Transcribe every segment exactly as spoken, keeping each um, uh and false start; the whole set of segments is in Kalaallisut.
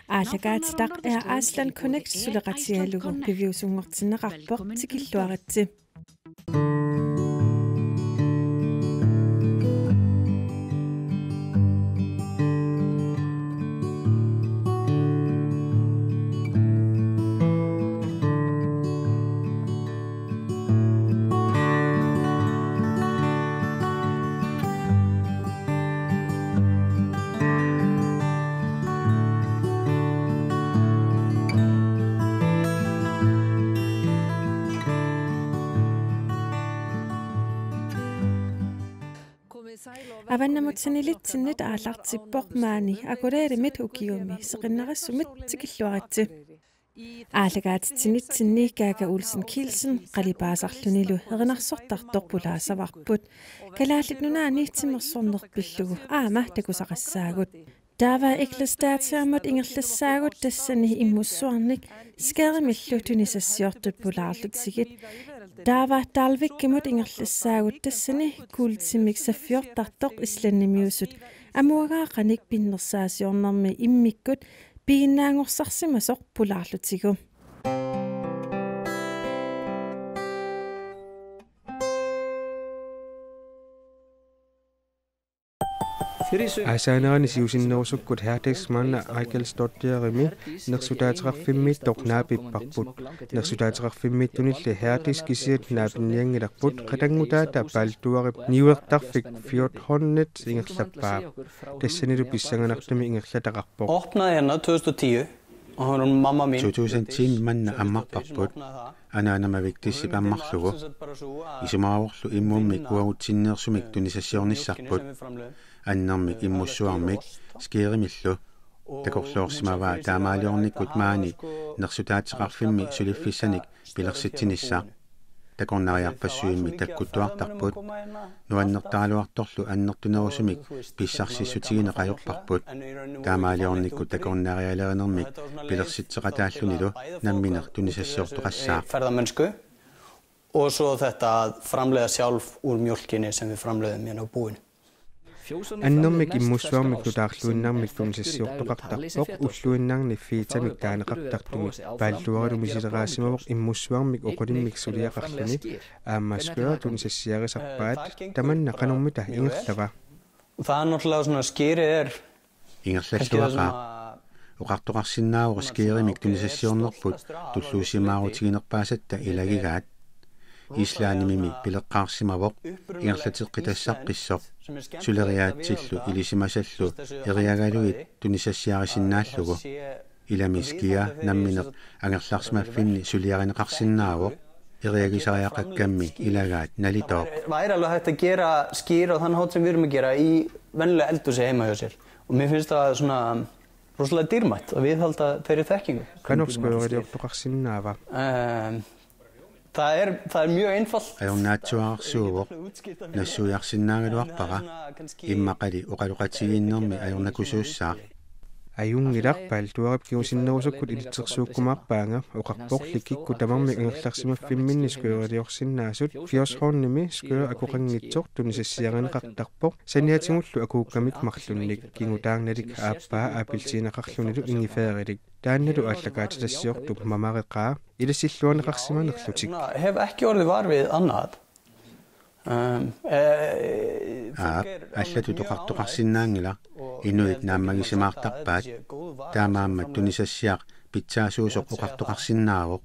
Aallakaatitaq Air Iceland Connect suleqatigalugu piviusunngortinneqarpoq, tikilluaritsi. Avannamut sanilitsinnit aallartippoq maani Akureyremit ukiumi seqinnerissumit, tikilluaritsi. Aallakaatitsinitsinni Kaka Olsen Kielsen qalipaasarlunilu erinarsortartoq pulaassavarput. Kalaallit Nunaanni timersorneq pillugu aamma takusaqassaagut. Taava Eklestaatiamut ingerlassaagut tassani immussuarnik skærimillu tunisassiortut pulaarlutigit. Taava Dalvikimut ingerlassaagut tassani kuultimik saffiortartoq islandimiusut amuagaaqanik pinnersaasiornermi immikkut piginnaanngorsarsimasoq pulaarlutigu. Aasaanerani siusinnerusukkut Herdis manna Eikelsdóttirimi nersutaateqarfimmiittoq naapipparput. Nersutaateqarfimmiittunilli Herdis kisiat naapinnianngilarput, qatanngutaata Balduarip niuertarfik fjortenit ingerlappaa. Tassanilu pissanganartumik ingerlataqarpoq. Opnaði hérna tvö þúsund og tíu og hún er mamma mín. Two thousand ten manna ammarparput. Anaanama Vigdisip ammarlugu. Isumaavorlu immummik uagutsinneersumik tunisassiornissarput. Annermik immussuarmik skærimillu. Takorloorsimavaa taamaaliornikkut maani nersutaateqarfimmi suliffissanik pilersitsinissaq. Takornariarpassuimmi takkuttuartarput. Nuannertaraluartorlu annertunerusumik pissarsissutigineq ajorparput. Taamaaliornikkut takornarialerinermik pilersitseqataallunilu nammineq tunisassiortoqassaaq. Ferðamennsku og svo þetta að framleiða sjálf úr mjólkinni sem við framleiðum hér á búinu. Annermik immussuarmik nutaarluinnarmik tunisassiortoqartarpoq, ulluinnarni Fitamik taaneqartartumik. Balduarilu misileraasimavoq immussuarmik oqulimmik suliaqarluni, aamma Skørr tunisassiarisarpaat. Tamanna qanormita ingerlava? Og það er náttúrulega svona, skýrið er Ingerlalluaqaaq. Oqartoqarsinnaavoq skærimik tunisassiornerput tulluusimaarutiginerpaasatta ilagigaat. Islandimimi pileqqaarsimavoq ingerlateqqitassaqqisoq. Suleriaatsillu ilisimasallu eriagalugit tunisassiarisinnaallugu. Ilami skia nammineq angerlarsimaffinni suliarineqarsinnaavoq. Eriagisariaqakkammi ilagaat nalitooq. Væri alveg hægt að gera skýr á þann hátt sem við erum að gera í venjulega eldhúsi heima hjá sér. Og mér finnst það svona rosalega dýrmætt að viðhalda þeirri þekkingu. Qanoq Skørriliortoqarsinnaava? Ehm, það er, það er mjög einfalt. Ajornaatsuararsuuvoq. Nassuiarsinnaagaluarpara. Immaqali oqaloqatigiinnermi ajornakusuussaaq. Ajunngilaq, Balduarip kingusinnerusukkut ilitsersuukkumaarpaanga. Oqarporli kikkut tamarmik angerlarsimaffimminni Skørriliorsinnaasut. Fjortenimi Skørr akoqanngitsoq tunisassiarineqartarpoq. Saniatigullu akuukkamik marlunnik, kingutaarnalik aappaa appelsiinaqarlunilu ingefærilik. Taannalu aallakaatitassiortup mamareqaa ilassilluarneqarsimanerlutik. Hef ekki orðið var við annað. Ehm, eh, Aap, allatut oqartoqarsinnaanngilaq, inuit naammagisimaartarpaat, taamaammat tunisassiaq pitsaasuusoq oqartoqarsinnaavoq.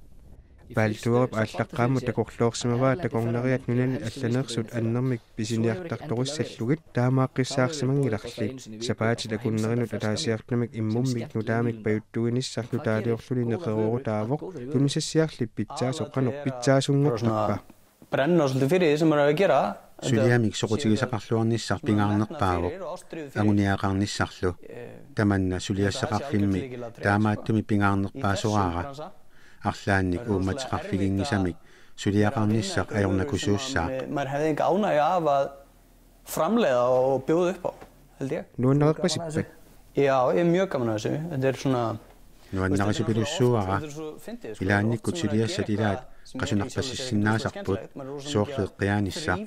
Balduarip aallaqqaammut takorloorsimavaa takornariat nunanit allaneersut annermik pisiniartartorissallugit, taamaaqqissaarsimanngilarli. Sapaatit akunnerinut ataasiartumik immummik nutaamik pajuttuinissaq nutaaliorluni neqeroorutaavoq, tunisassiarli pitsaasoq qanoq pitsaasunngortarpa? Brenna svolítið fyrir því sem maður er að gera. Suliamik soqutigisaqarluarnissaq pingaarnerpaavoq, anguniagaqarnissarlu. Tamanna suliassaqarfimmi taamaattumik pingaarnerpaasoraara. Arlaannik uummateqarfiginngisamik suliaqarnissaq ajornakusuussaaq. Maður hefði enga ánægju af að framleiða og bjóða upp á, held ég. Nuannareqqasippat? Já, ég er mjög gaman af þessu. Nuannarisupilussuuara. Ilaannikkut suliassat ilaat qasunarpasissinnaasarput, soorlu eqqiaanissaq,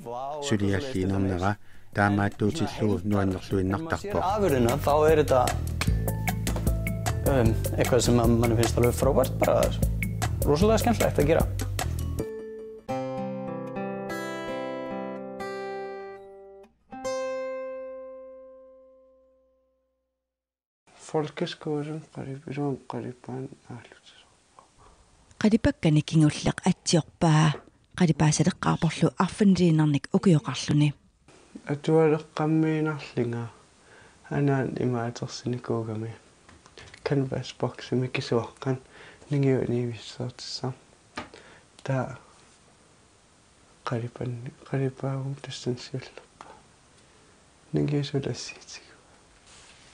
sulialli inernera, taamaattuutillugu nuannerluinnartarpoq. Afurðina, þá er þetta, Øhm, Eitthvað sem mann finnst alveg frábært, bara rosalega skemmtilegt. Folkeskolen qalip-, iluamik qalipaaneq aallutisarpoq. Qalipakkani kingulleq atsiorpaa. Qalipaasaleqqaarporlu arfiniliinnarnik ukioqarluni. Atualeqqammiinnarlunga anaana imaatersinikuugami. Canvas boximi kisuaqqan ningiu nivissoortissa. Taava qalipan-, qalipaaguma tassani siulleqqaarpoq. Ningiusut assiitigu.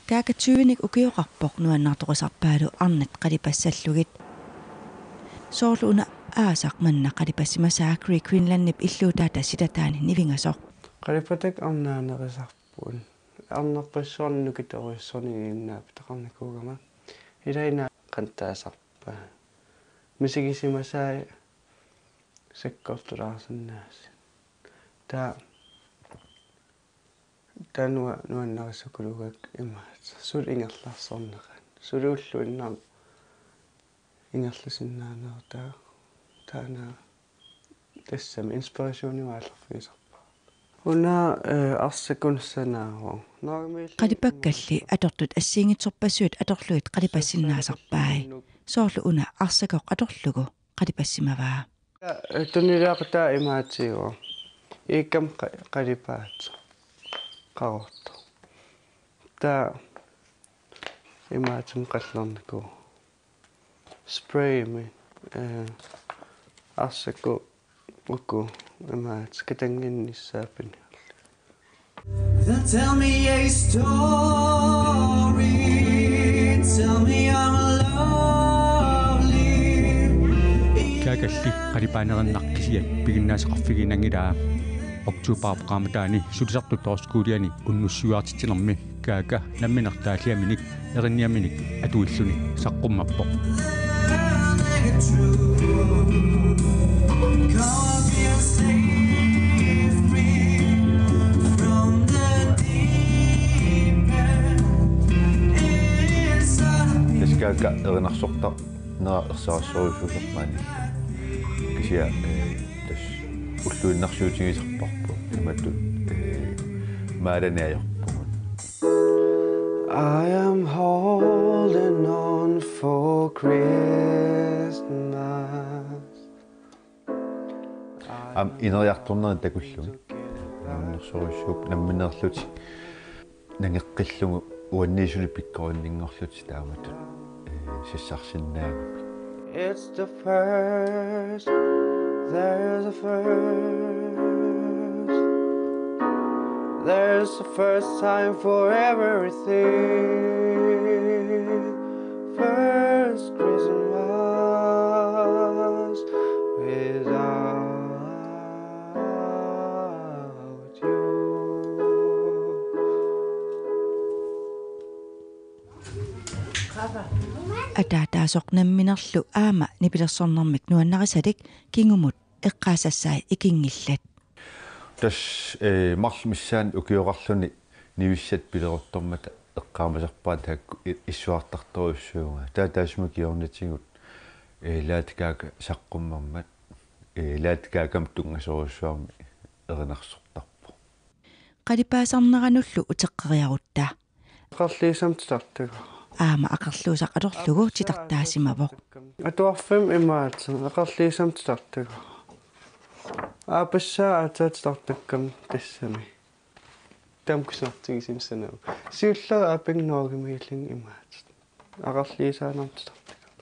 Kaaka tyvenik ukioqarpoq nuannaartoqasarpaalu arnat qalipassallugit. Soorlu una aasaq manna qalipassimasaa Great Greenlandip illuutaata silataani nivingasoq. Qalipatak arnaanerisarput. Arnarpassuarnik nukitorujussuarnik innaapitaqarnikuugama. Ilaana qantaasarpaa. Misigisimasai sakkortulaarsinnaasut. Taava Taanna nuannarissakuluugakku imaattoq. Suli ingerlaarsorneqaat. Suli ulluinnarni ingerlasinnaanerutaa. Taanna tassami inspirationimik aallerfigisarpara. Una, eh, arsakkunik sanaavoq. Norgemiilli qalipakkalli atortut assigiinngitsorpassuit atorlugit qalipassinnaasarpai. Soorlu una arsakoq atorlugu qalipassimavaa. Tunniuliaqutaat imaatigut. Iikkami qa-, qalipaatit. Qaqortoq. Taava imaatima qallernikuuvoq. Spraymi, eh, arsakkut uku imaattoq katannginnissaat piniarlugit. Then tell me a story, tell me I'm lovely. Kaakalli qalipaanerannak kisiat piginnaasaqarfigiinnaanngilaa. Oktobarip qaammataani sulisartut Torchskoleni unnussiuaartitsinermi Kaaka nammineq taalliaminik erinniaminik atuilluni saqqummerpoq. Tassa Kaaka erinarsortarnera ersarissarujussuusarpoq maani. Kisianni, eh, tassa ulluinnarsiutigisarparput. Imatut, eh, maalani ajorpugut. I am holding on for Christmas. Aamma ineriartornerit takullugit. Nuannersorujussuupput nammineerlutik nangeqqillugu uanniissunik pikkorinninngorlutik taamatut, eh, sassarsinnaagamik. It's the first, there's a first, there's a first time for everything. First Christmas without you. Ataataasoq namminerlu aamma nipilersornermik nuannarisalik kingumut eqqaassassai ikinngillat. Tassa, eh, marluk missaanni ukioqarluni nivissat pileruttormata eqqaamasarpara taakku i-, issuartartorujussuuvunga. Taava taassuma kingornatigut, eh, laatikaaka saqqummermat, eh, laatikaakamik tunngasorujussuarmik erinarsortarpoq. Qalipaasarneranullu uteqqeriarutta. Aqerliissamik titartagara. Aamma aqerluusaq atorlugu titartaasimavoq. Atuarfimmi imaattoq, aqerliissamik titartagara. Aappassaa aatsaat titartakkami tassami. Tamakku sanaartigisumik sanaavoq. Siulleq aappannguaq Norgemiillunga imaattoq. Aqerliisaanermik titartagara.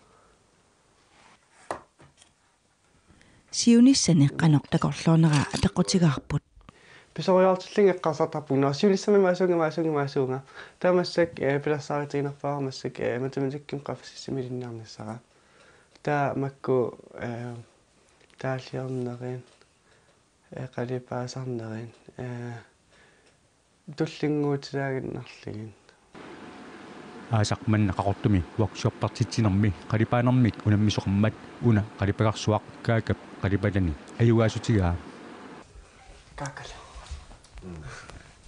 Siunissani qanoq takorloorneraa apeqqutigaarput. Pisoriartillunga eqqarsartarpunga: Nå, siunissami imaassuunga, imaassuunga, imaassuunga. Taava massakkut, eh, pilersaarutiginerpaavara massakkut, eh, matematikkimut qaffasissamilinniarnissara. Taava makku, eh, taalliornerit, eh, qalipaasarnerit, eh, tullinnguutilaaginnarlugit. Aasaq manna Qaqortumi workshoppertitsinermi qalipaanermik unammisoqarmat una qalipagarsuaq Kaakap qalipalani ajugaasutigaa. Kaakali.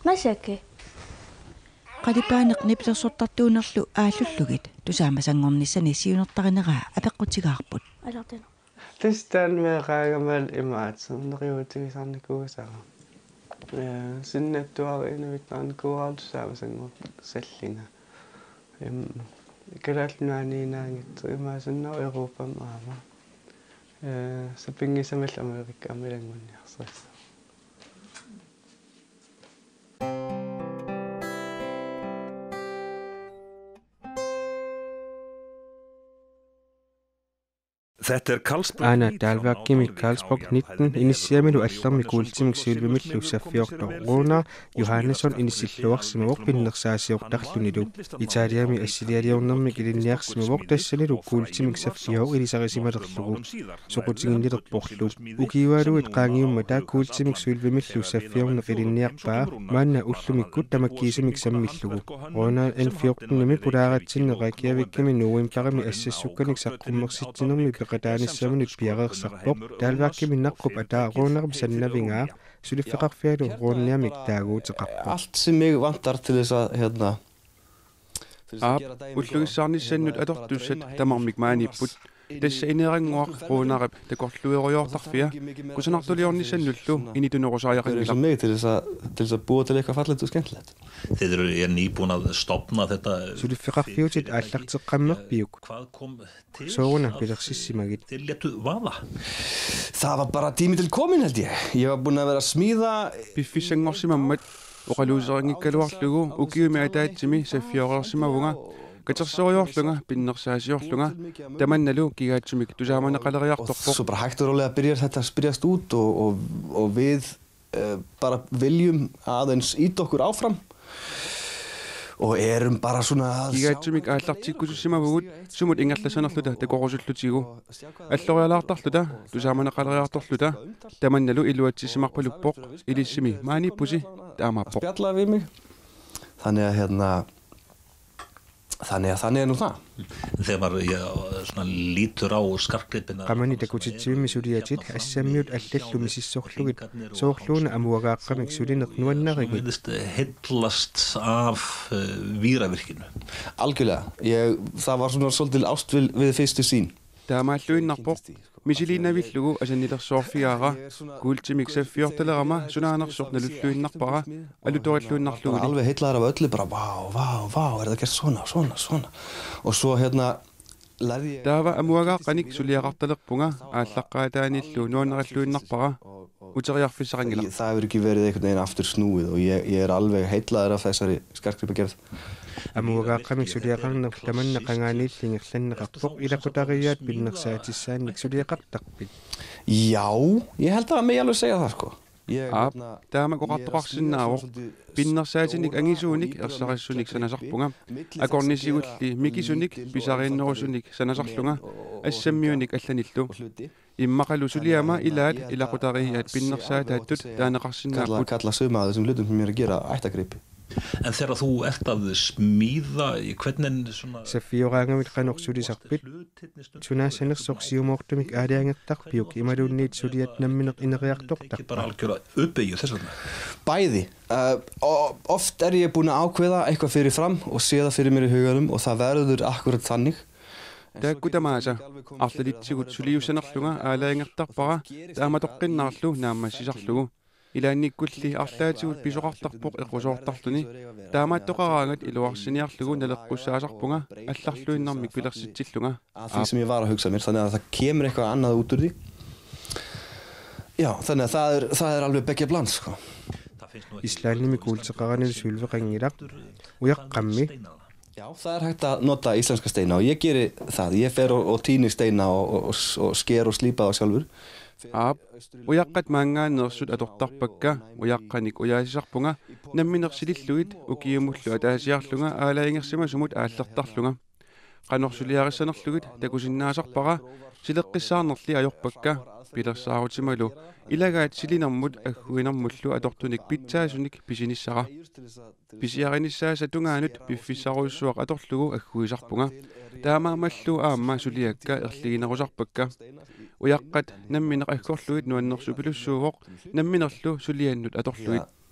Massakkut. Qalipaaneq nipilersortartuunerlu aallullugit tusaamasanngornissani siunertarineraa apeqqutigaarput. Tassa taanna meeqqat aamma imaattoq neriuutigisarnikuusara. Ee, sinnattuara inuit naarnikuuara tusaamasanngorsallugu. Em, Kalaallit Nunaanniinnaanngitsoq imaassinnaavoq Europami aamma. Ee, sapinngisamik Amerikami ilanngunniarsarissavara. Aana Dahlværkimi Carlsberg nitten inissiamilu allamik kuultimik sølvimillu saffiortoq Runar Johannesson inissilluarsimavoq pinnersaasiortarlunilu. Italiami assilialiornermik ilinniarsimavoq tassanilu kuultimik saffioq ilisarisimalerlugu. Soqutiginnilerporlu. Ukiualuit qaangiummata kuultimik sølvimillu saffiorneq ilinniarpaa maanna ullumikkut tamakkiisumik sammillugu. Runar N fjortenimi pulaaratsinni Reykjavikimi novembarimi assassukkanik saqqummersitsinermi peqataanissaminut piareersarpoq. Dahlværkimi naqqup ataa Runarip sannavigaa suliffeqarfialu Runiamik taaguuteqarpoq. Allt sem mig vantar til þess að, hérna, Aap, ullugissaarnissannut atortussat tamarmik maaniipput. Tassa ineerannguaq Runarip takorluuerujoortarfia, kusanartuliornissannullu initunerusariaqanngilaq. Til þess að, til þess að búa til eitthvað fallegt og skemmtilegt. Þið eru, er nýbúin að stofna þetta. Suliffeqarfiutit aallarteqqammerpiuk. Sooruna pilersissimagit? Til létu vaða. Sá var bara tími til kominn, held ég. Ég var búinn að vera smíða. Piffissanngorsimammat oqaluuserinngikkaluarlugu ukiumi ataatsimi saffioreersimavunga, katersorujoorlunga, pinnersaasiorlunga, tamannalu kigaatsumik tusaamaneqaleriartorpoq. Svo bara hægt og rólega byrjar þetta spyrjast út og, og, og við, eh, bara viljum aðeins ýta okkur áfram og erum bara svona. Kigaatsumik aallartikkusussimavugut sumut ingerlassanerluta takorusullutigu. Allorialaartarluta, tusaamaneqaleriartorluta, tamannalu iluatsissimarpaluppoq, ilissimi maaniippusi, taamaappoq. Spjalla við mig. Þannig að, hérna, Þannig að, þannig er nú það. Þegar maður, ja, svona lítur á skartgripina. Qamani takutitsivimmi suliatit assammiut allallu misissorlugit, soorluuna amuagaaqqamik sulineq nuannarigit. Virðist heillast af, eh, Víravirkinu. Algjörlega. Ég, það var svona svolítil ást við, við fyrstu sýn. Taamaalluinnarpoq. Misiliinavillugu asannilersoorfigaara, kuultimik saffiortalerama sunaanersoq nalulluinnarpara, alutorilluinnarlugulu. Bara alveg heillaður af öllu, bara vá, vá, vá, er það gert svona, svona, svona. Og svo, hérna, lærði ég. Taava amuagaaqqanik suliaqartalerpunga, aallaqqaataanillu nuannarilluinnarpara, uteriarfissaqanngilaq. Í-, það hefur ekki verið einhvern veginn aftur snúið og ég, ég er alveg heillaður af þessari skartgripagerð. Amuagaaqqamik suliaqarneq tamanna qangaaniilli ingerlanneqarpoq, ilaqutariiaat pinnersaatissaannik suliaqartarpit? Já, ég held, það megi alveg segja það, sko. Aap, taama oqartoqarsinnaavoq. Pinnersaatinik angisuunik ersarissunik sanasarpunga. Akornisigulli mikisunik pisariinnerusunik sanasarlunga. Assammiunik allanillu. Immaqalu suliama ilaat ilaqutariiaat pinnersaataattut taaneqarsinnaapput. Kalla, kalla suma af þessum hlutum sem ég er að gera ættargripi. En þegar þú ert að smíða, í-, hvernig svona. Saffioraangavit qanoq sulisarpit? Sunaassanersoq siumoortumik aalajangertarpiuk imaluunniit suliat nammineq ineriartortarpa? Bara algjörlega uppbyggju, þess vegna. Bæði. Uh, o-, oft er ég búinn að ákveða eitthvað fyrirfram og sé það fyrir mér í huganum og það verður akkurat þannig. Taakku tamaasa, arlalitsigut suliussanerlunga aalajangertarpara, taamatoqqinnaarlu naammassisarlugu. Ilaannikkulli arlaatigut pisoqartarpoq eqqusoortarluni. Taamaattoqaraangat iluarsiniarlugu naleqqussaasarpunga allarluinnarmik pilersitsillunga. Af því sem ég var að hugsa mér, þannig að það kemur eitthvað annað út úr því. Já, þannig að það er, það er alveg beggja bland, sko. Islandimi kuulteqaranilu sølveqanngilaq. Ujaqqammi? Já, það er hægt að nota íslenska steina og ég geri það. Ég fer og, og tíni steina og, og, og, og sker og slípa þá sjálfur. Aap, ujaqqat maanngaanneersut atortarpakka, ujaqqanik ujaasisarpunga, nammineq silillugit, ukiumullu ataasiarlunga aalajangersimasumut aallertarlunga. Qanoq suliarissanerlugit takusinnaasarpara, sileqqissaarnerli ajorpakka, pilersaarutimalu, ilagaat silinermut agguinermullu atortunik pitsaasunik pisinissara. Pisiarinissaasa tungaanut piffissarujussuaq atorlugu agguisarpunga. Taamaammallu aamma suliakka erliginerusarpakka. Ujaqqat nammineq aggorlugit nuannersupilussuuvoq, namminerlu suliannut atorlugit.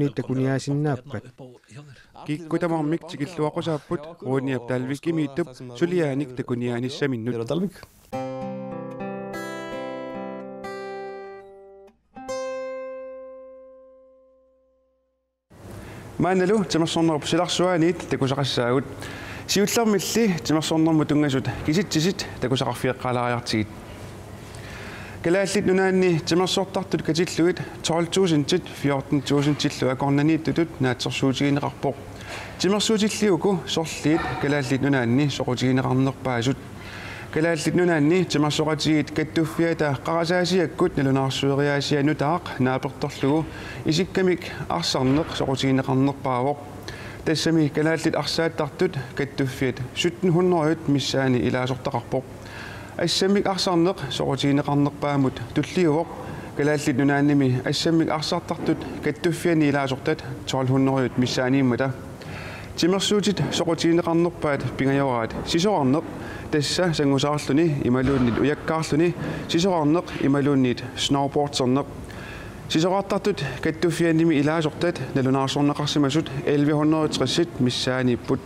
Runiit takuniaasinnaappat. Kikkut tamarmik tikilluaqqusaapput Runiap Dalvikimiittup suliaanik takuniaanissaminnut. Maannalu timersornerup silarsuaaniit takusaqassaagut. Siullermilli timersornermut tunngasut kisitsisit takusaqarfigeqqaalaariartigit. Kalaallit Nunaanni timersortartut katillugit tolv tusindit fjorten tusindillu akornanniittutut naatsorsuutigineqarpoq. Timersuutilli uku sorliit Kalaallit Nunaanni soqutigineqarnerpaasut. Kalaallit Nunaanni timersoqatigiit kattuffiata qarasaasiakkut nalunaarsueriaasia nutaaq naapertorlugu isikkamik arsarneq soqutigineqarnerpaavoq. Tassami kalaallit arsaattartut kattuffiat sytten hundrede missaani ilaasortaqarpoq. Assammik arsarneq soqutigineqarnerpaammut tulliuvoq Kalaallit Nunaannimi assammik arsartartut kattuffianni ilaasortat tolv hundrede missaaniimmata. Timersuutit soqutigineqarnerpaat pingajoraat sisorarneq, tassa sanngusaarluni imaluunniit ujakkaarluni sisorarneq imaluunniit snowboarderneq. Sisorartartut kattuffiannimi ilaasortat nalunaarsorneqarsimasut elleve hundrede tres missaaniipput.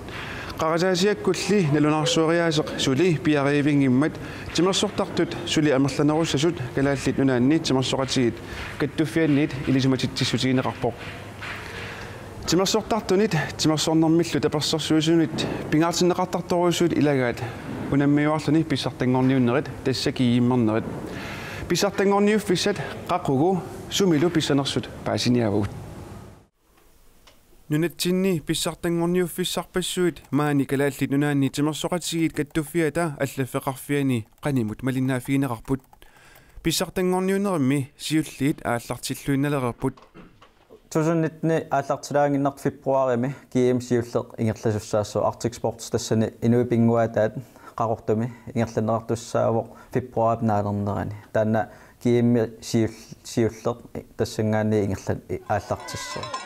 Qarasaasiakkulli nalunaarsueriaaseq suli piariivinngimmat timersortartut suli amerlanerussasut Kalaallit Nunaanni timersoqatigiit kattuffianniit ilisimatitsissutigineqarpoq. Timersortartunit timersornermillu tapersersuisunit pingaartinneqartartorujussuit ilagaat unammiuarluni pissartanngorniunnerit, tassa GM-ernerit. Pissartanngorniuffissat qaqugu sumilu pissanersut paasiniaavagut. Nunatsinni pissartanngorniuffissarpassuit maani Kalaallit Nunaanni timersoqatigiit kattuffiata allaffeqarfiani qanimut malinnaaffigineqarput. Pissartanngorniunnerimmi siulliit aallartilluinnalereerput. Tusind nitten aallartilaannginnartoq februarimi GM siulleq ingerlasussaassaaq, Arctic Sports tassani inuit pinnguaataat Qaqortumi ingerlanneqartussaavoq februarip naalernerani. Taanna GM siul-, siulleq tassanngaanniit ingerlan-, aallartissaaq.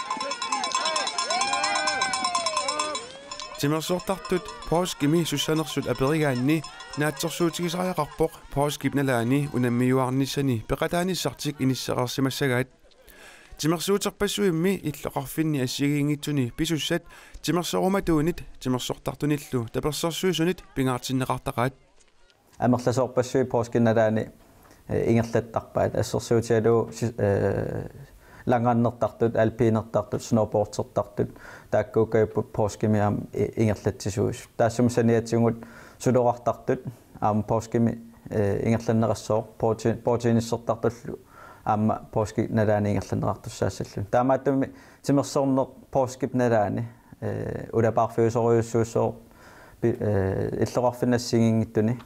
Timersortartut poorskimi sussanersut aperigaanni naatsorsuutigisariaqarpoq poorskip nalaani unammiuaarnissani peqataanissartik inissereersimassagaat. Timersuuterpassuimmi illoqarfinni assigiinngitsuni pisussat timersorumatuunit timersortartunillu tapersersuisunit pingaartinneqartaqaat. Amerlasoorpassuit poorskip nalaani, eh, ingerlattarpaat. Assersuutigalugu si-, eh, langrendnertartut, alpinertartut, snowboardertartut, taakkuukkajupput poorskimi aamma i-, ingerlatsisuusut. Taassuma saniatigut suloqartartut aamma poorskimi, eh, ingerlanneqassooq, poorti-, poortiinissertartullu aamma poorskip nalaani ingerlanneqartussaassalluni. Taamaattumik timersorneq poorskip nalaani, eh, ulapaarfiusorujussuussooq pi-, eh, illoqarfinni assigiinngitsuni,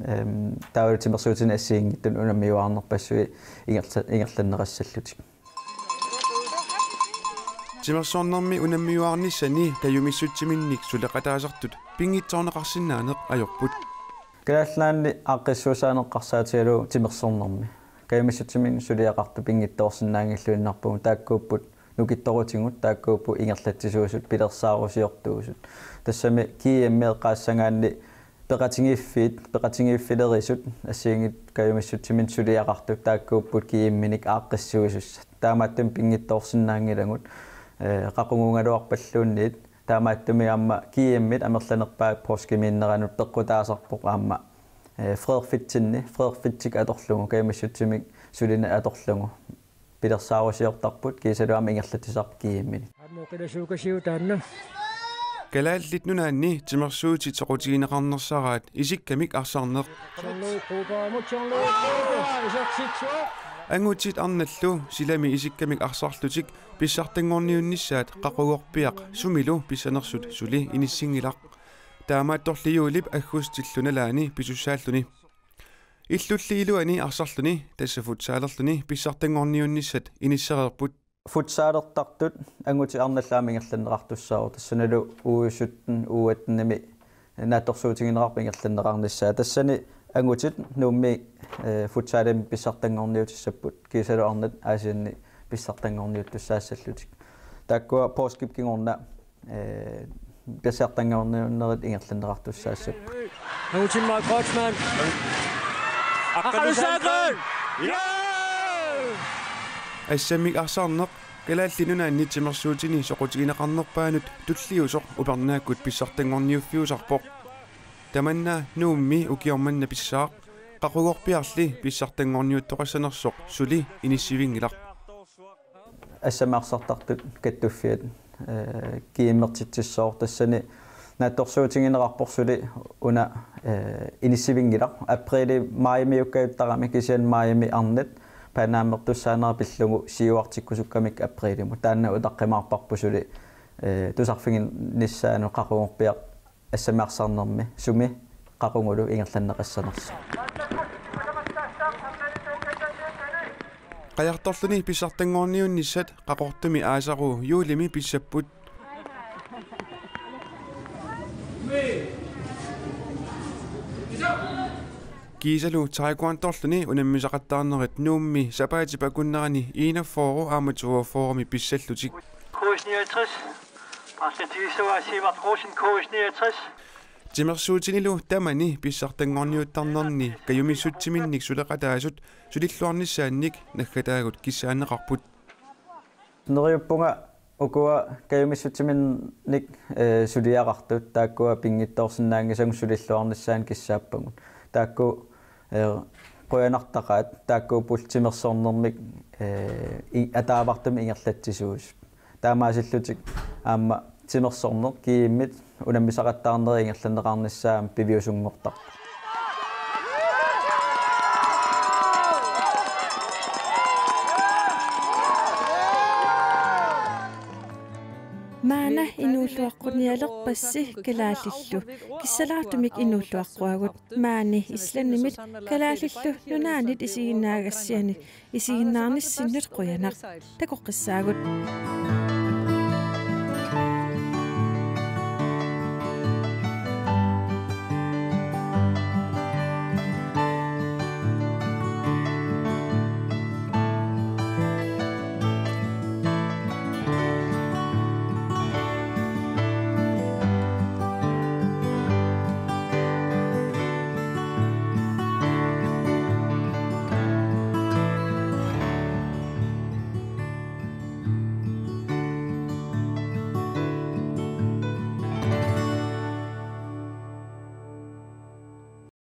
ehm, taavalu timersuutini assigiinngitsuni unammiuaarnerpassuit ingerla-, ingerlanneqassallutik. Timersornermi unammiuaarnissani kajumissutsiminnik suleqataasartut pinngitsoorneqarsinnaaneq ajorput. Kalaallit Nunaanni aaqqissuussaaneq eqqarsaatigalugu timersornermi. Kajumissutsiminnik suliaqartut pinngitsoorsinnaanngilluinnarpugut, taakkuupput nukittorutigut, taakkuupput ingerlatsisuusut, pilersaarusiortuusut. Tassami GM eqqaassagaanni peqatigiiffiit, peqatigiiffilerisut assigiinngitsut kajumissutsiminnik suliaqartut, taakkuupput GM-inik aaqqissuisussat. Taamaattumik pinngitsoorsinnaanngilagut, eh, qaquguugaluarpalluunniit. Taamaattumik aamma GM-it amerlanerpaat poorskimiinneranut peqqutaasarpoq aamma, eh, freerfitsinni, freerfitsik atorlugu, kajumissutsimik sulineq atorlugu. pilersaarusiortarput kiisalu aamma ingerlatsisarput GM-inik. Aamma oqilasuukasiuk taanna. Kalaallit Nunaanni timersuutit soqutigineqarnersaraat isikkamik arsarneq. Angutit arnallu silami isikkamik arsarlutik pissartanngorniunnissaat qaqugorpiaq sumilu pissanersut suli inissinngilaq. Taamaattorli juulip aggustillu nalaani pisussaalluni. Illulli iluani arsarluni, tassa futsalerluni, pissartanngorniunnissat inissereerput. Futsalertartut angutit arnallu aamma ingerlanneqartussaavoq, tassanilu U sytten, U atten-imi naatsorsuutigineqarput ingerlanneqarnissaa. Tassani angutit Nuummi, eh, futsalimi pissartanngorniutissapput, kiisalu arnat Aasianni pissartanngorniuttussaassallutik. Taakkua poorskip kingorna, eh, pissartanngorniunnerit ingerlanneqartussaassapput. Angutimmaat Kreutzmann. Aqqalusaaqqat! Assammik arsarneq Kalaallit Nunaanni timersuutini soqutigineqarnerpaanut tulliusoq upernaakkut pissartanngorniuffiusarpoq. Tamanna Nuummi ukioq manna pissaaq, qaqugorpiarli pissartanngorniuttoqassanersoq suli inissivinngilaq. Assammik arsartartut kattuffiat, eh, GM-ertitsissaaq, tassani naatsorsuutigineqarpoq suli una, eh, inissivinngilaq. Apriili maajimiukkajuttarami, kisianni maajimi arnat Panamamertussaanera pillugu siuartikkusukkamikku apriilimut. Taanna utaqqimaarparput suli, eh, tusarfiginnissaanut qaqugorpiaq assammik arsarnermi sumi qaqugulu ingerlanneqassanersoq. Qajartorluni pissartanngorniunnissat Qaqortumi aasaru juulimi pissapput. Kiisalu taekwondorluni unammisaqattaarnerit Nuummi sapaatip akunnerani enogfyrre aamma toogfyrremi pissallutik. K S niogtres. Martin Thielsen og Sivert Rosen, K S niogtres. Timersuutinilu tamani pissartanngorniuttarnerni kajumissutsiminnik suleqataasut sulilluarnissaannik naggataagut kissaanneqarput. Neriuppunga ukua kajumissutsiminnik, eh, suliaqartut, taakkua pinngitsoorsinnaanngisagut sulilluarnissaannik kissaappagut. Taakku, eh, qujanartaqaat, taakkuupput timersornermik, eh, i-, ataavartumik ingerlatsisuusut. Taamaasillutik aamma timersorneq GM-it unammisaqattaarnerit ingerlanneqarnissaat piviusunngortarpoq. Maanna inuulluaqqunialerpassi kalaallillu kissalaartumik inuulluaqquagut. Maani Islandimit kalaallillu nunaannit isiginnaagassianik isiginnaarnissinnut qujanaq. Takoqqissaagut.